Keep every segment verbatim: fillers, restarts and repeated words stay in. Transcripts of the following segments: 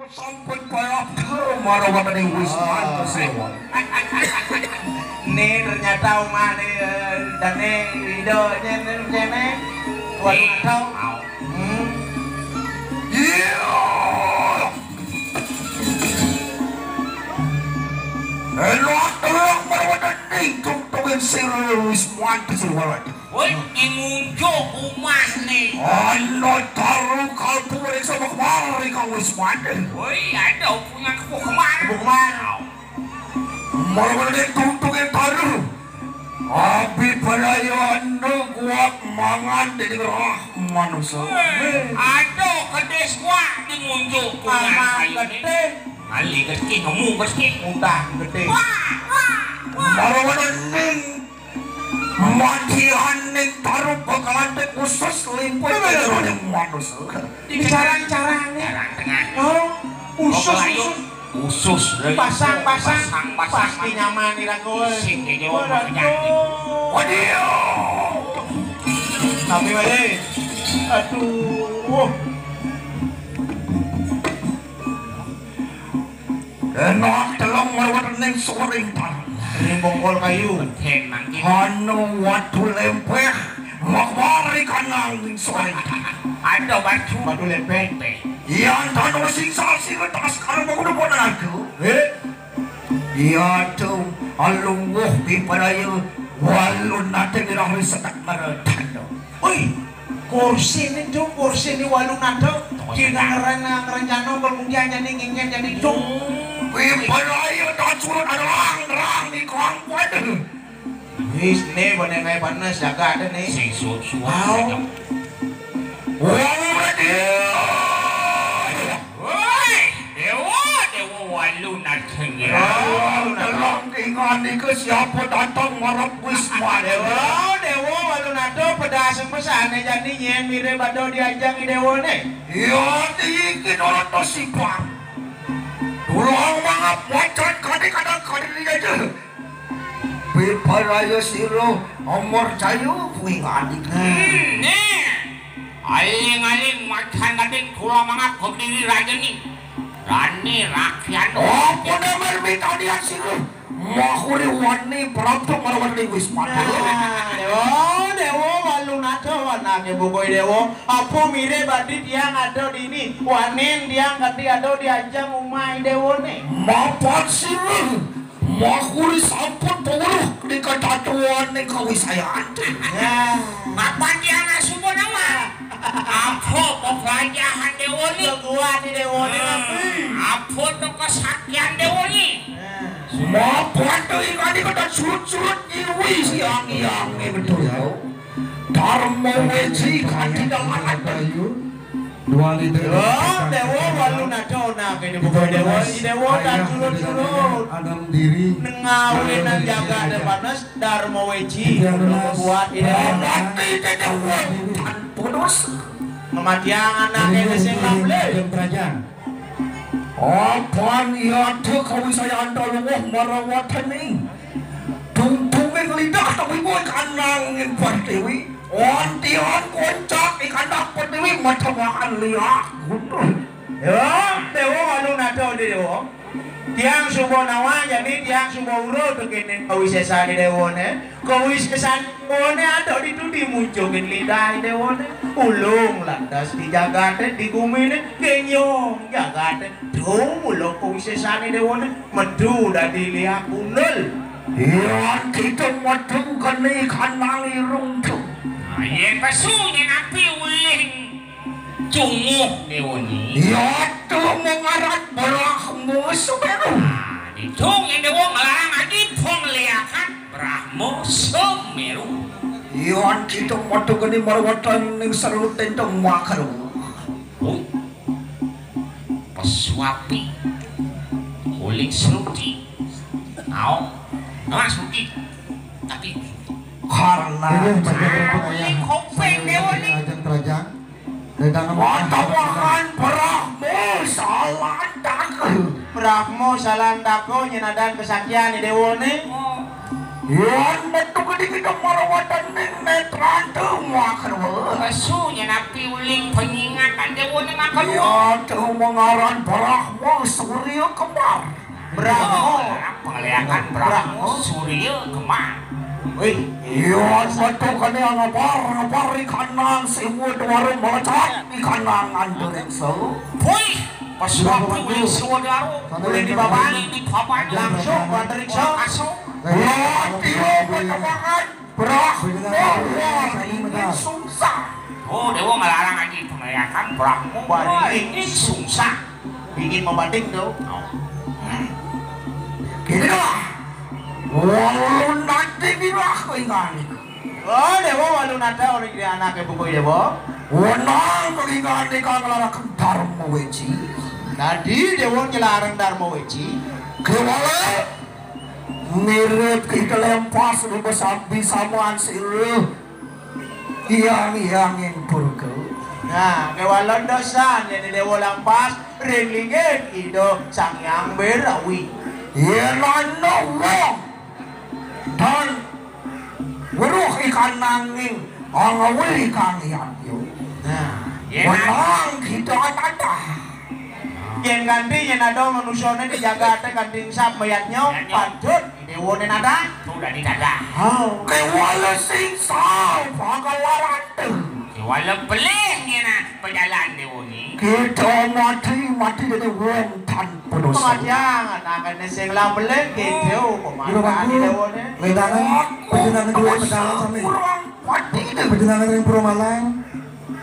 Sampun palapta marawaning Wisman Sewa. Né ternyata omahné, eh, dané idanya né kéné. Waduh, tahu. Hmm. Iya. Elok telok marawaning tungtungin sira Wisman Sewa. Woi, di ngunjuk omahné. Ana taru kalbu ring sama kemari kang wis mati. Woi, ada punya kepuh kemari. Kepuh kemari. Marawaning tungtungin taru. Abi balaya anu kuat mangan dening roh manusa. Woi, ada kedis kuat di ngunjuk omah. Amang kayuné. Gedé. Kali gedé, nemu gedé. Utah gedé. Wah, wah, wah. Marawaning Madihaning taru bakalan khusus limput kaya roning manusa. Dicarang-carang nih. Carang tengah. Oh, khusus, khusus. Khusus. Pasang-pasang. Pasang-pasang. Pasti nyaman nih, Ratu. Sing di Jawa. Waduh. Tapi wali. Aduh. Enak telung mawon ning suring parang. Ring bongkol kayu. Gedén mangkin. Anu watu lempeh, makwari kanang ning suring parang. Ada batu. Batu lempeh. Yan tanu sing sasi ngetas karo mengkono ponaku. Eh? Iya tu, alungguh piparaya walun nate mirah risetak meretan. Woi, kursi ini tuh, kursi ini walu nado. Kita ngeren, ngerencana pemungkian jadi ngingin jadi tuh. Wih, balai tak suruh ada rang, rang di kongkuan. Wis, nih, boleh kayak panas, jaga ada nih. Sing susu. Wow. Wah, dia. Woi, Dewa, Dewa walu nado. Dewa, tolong ingat nih ke siapa datang marap Wisma. Dewa, Dewa walu nado, pedasing pesane jani nyen mire bado diajang Dewa nih. Iya, iki nonton si Bang. Tolong mangap wacan kade kadang kade aja. Piparaya sira Amarjaya kuwi ngandika. Hmm, nih. Aling-aling macan kadin kula mangap kediri rajani. Rani rakyat. Apa namar mitadian sira? Mahuri wani prapta marwani Wismata. Nah, Dewa, Dewa walu nado wanake buku Dewa. Apa mire badhe tiang ada dini? Wanin tiang kadhi ada di ajang umah Dewane. Mapan sira. Mahuri sampun pawruh ning katatuan ning kawisayan. Ya. Mapan tiang asuba nawa? Apa peplajahan Dewane? Keguan Dewane. Apa to kesaktian Dewane? Mapan to ingani kata surut-surut nyiwi siang-iang ning betul. Dharma Weji kanthi dalan. Dua liter. Oh, Dewa walu nado nake dibuka Dewa. Dewa tak surut-surut. Adam diri. Nengawe nang jaga ada panas, Dharma Weji. Buat ini. Mati Dewa. Putus. Kematian anake sing lamle. Kerajaan. Apan iya ada kawisayan dalunguh marawatene. Tungtunging lidah tapi boy kanang ing Pertiwi. Ontian koncak ing kandang Pertiwi macamaan liak gunung. Ya, Dewa anu nada Dewa. Tiang suba nawa jani tiang suba urut kene kawisesane Dewane. Kawisesane Dewane ada ditu dimuncungin lidah Dewane. Ulung lantas di jagate di gumine genyong jagate. Dung mula kawisesane Dewane metu dadi liak gundul. Iwan kita metu kene kanang irung tu. Nah, yen pesu nyen api uling cunguh Dewane. Ya tu mengaran Brahma Sumeru. Nah, ditung yen Dewa ngelarang adi pong liakan Brahma Sumeru. Iwan kita metu kene marwatan ning seru tentang makar. Oh. Pesuapi. Kuling seruti. Nao. Nao seruti. Tapi karena ini bagi berikut ayah kopeng Dewa ni. Ajang kerajaan. Datang Watawahan Brahma Salantaka. Brahma Salantaka nyenadan kesaktian Dewa ni. Yan metu gede kita marawatan ning netrante makarwa. Pesu nyenapi uling pengingat Kan déwané makaluar. Iya, tuh mengaran Brahma Surya Kembar. Brahma. Oh, pangléakan Brahma Surya Kembar. Wih, iya, betul kan ya, ngabar, ngabar ikanang si Iwa Dwaro melecat ikanang anduring so. Wih, pas waktu ini si Iwa Dwaro boleh dibabani di papan langsung anduring so. Kaso. Wah, dia bertemangan. Brahma waringin sungsang. Oh, déwa ngelarang aja itu merayakan Brahma waringin sungsang. Ingin membatik tuh. Oh. Kira walu nanti dirah ingan. Oh, déwa walu nanti orang dia anaknya buku déwa. Wenang keringan kang ngelarang Dharma Weci. Tadi déwa ngelarang Dharma Weci. Kewala mirip kita lempas di besambi samuan siluh. Yang yang yang purga. Nah, kewala dosan yang déwa lampas ring linggih Ida Sang Hyang Berawi. Yén ana wong dan weruh ikan nanging angaweli kang yatyo. Nah, yén menang kita tata. Yén kanthi yén ada manusiané di jagaté kanthi sab mayatnya, yatnya. Patut déwané nata. Tuh dadi tata. Oh. Kewala sing sal bakal larate. Kewala pelih ngena pejalan déwané. Kita mati, mati dadi wong tanpa dosa. Pematian, nah, kena sing lah pelih, gitu, pematian déwané. Ledanan, pejenan dua pecahan sami. Kurang pati deh. Pejenan yang Puramalang.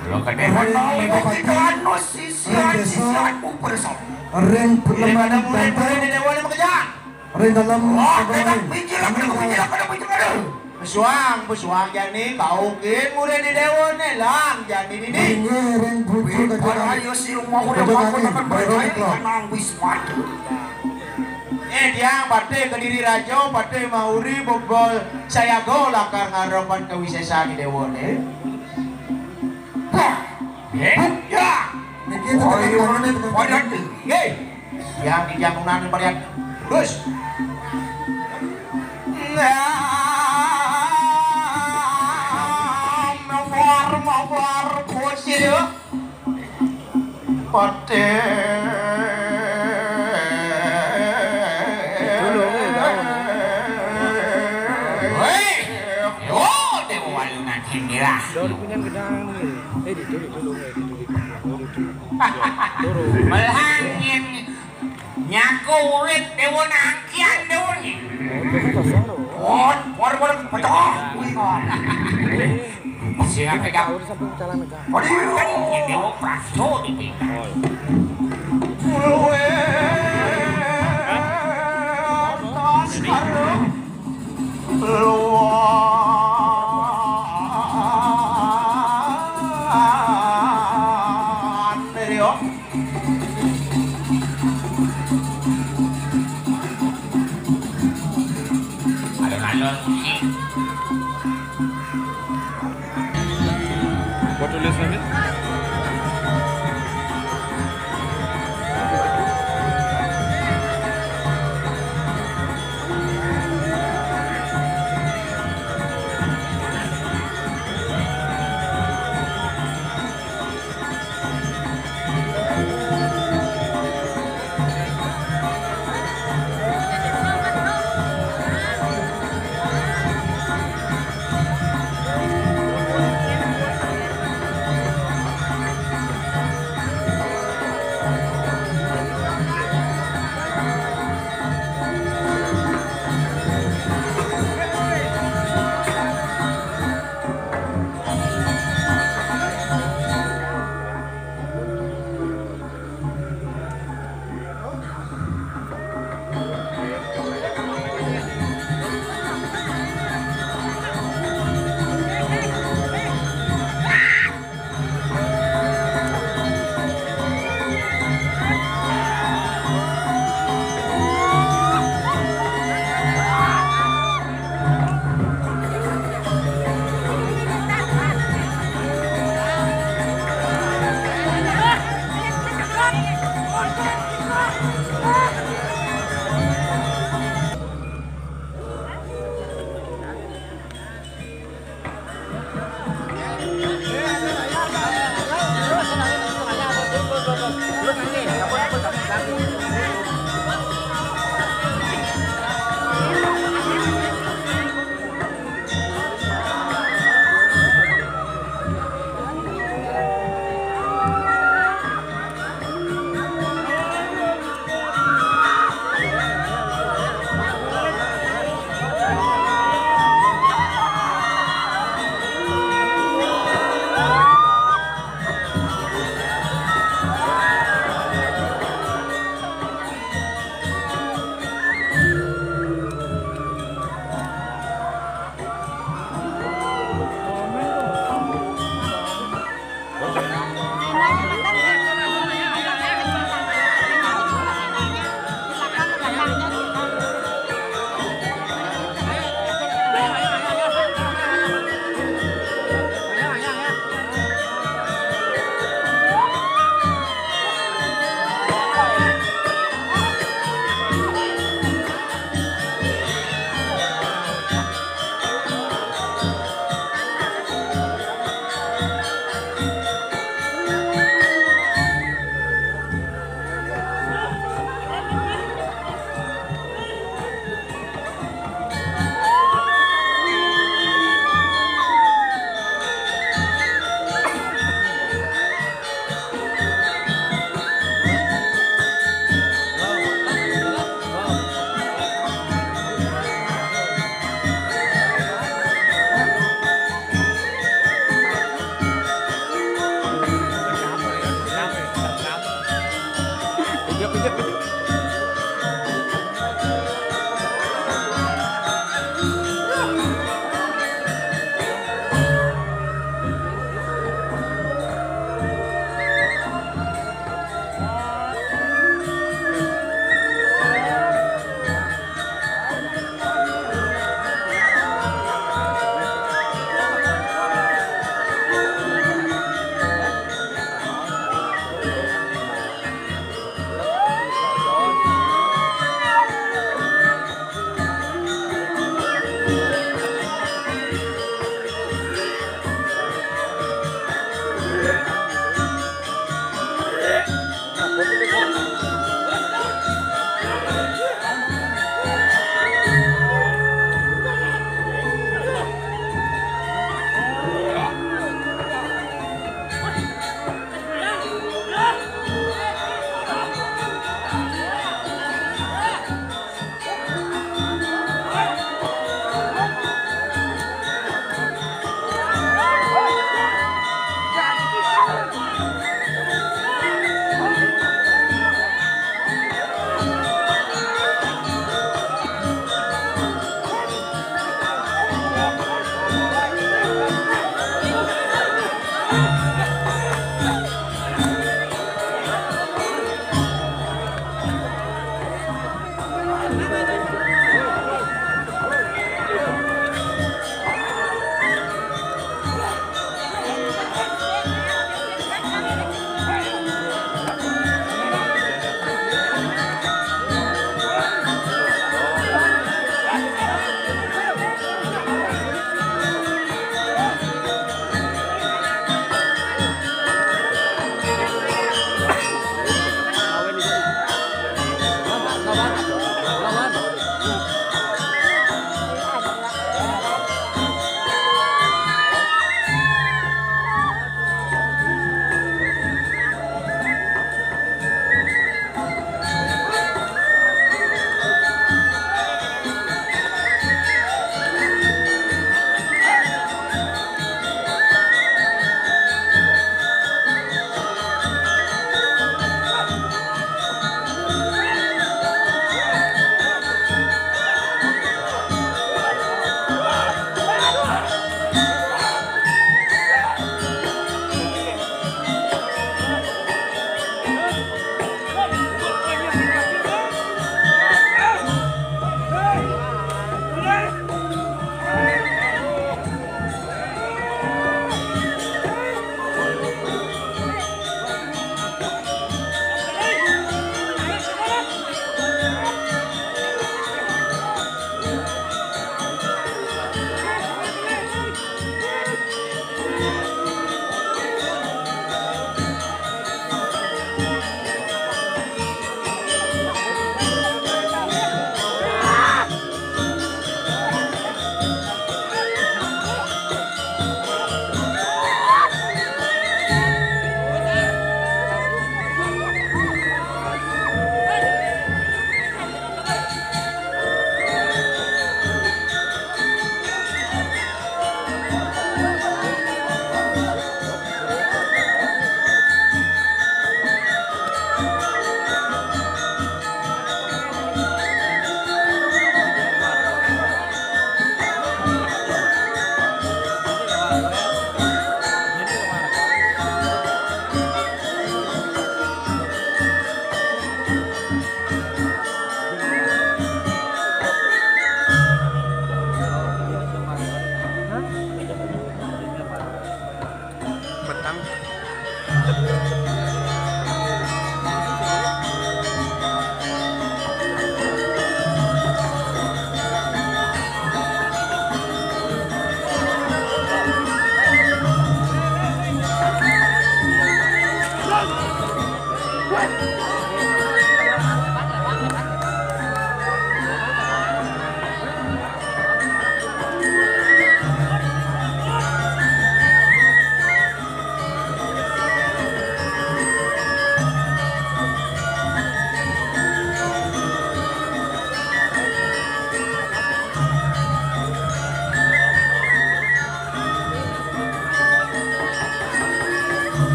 Kalau kena ring Mega Pati, anu sisian, ring desa, sisianmu bersama. Ring Leman Banteng, ring dalam. Oh, kena pinggir, kena pinggir, kena pinggir. Pesuang, pesuang jani, kaukin murid di déwané, lang jani dini. Inggih, ring bucu kejadian. Ayo si rumah udah kejadian, aku tekan berjaya, tenang, wis mati. Eh, tiang patih Kediri Raja, patih Mahuri, bobol sayaga lakar ngarepan kawisésan déwané. Wah. Eh? Ya. Niki tekan tangané, tekan tangané. Hei. Yang di jantunan varian. Terus. Nah, mawar, mawar, kucil. Patih. Hei, yo, déwa walunan hindira. Daun pinang gedang ni. Eh, di dulu, dulu, eh, di dulu, di dulu, di dulu. Melangin nyaku urip déwa nangkian déwa ni. Oh, itu kosong tu. Oh, por, por, pecah. Wih, oh. Sing apa kau? Tahu di samping jalan negara. Waduh, ini déwa prasto di pinggir. Oh, iya. Luwe. Atas kalau. Luar. Dari, oh. Alon-alon. What will you say?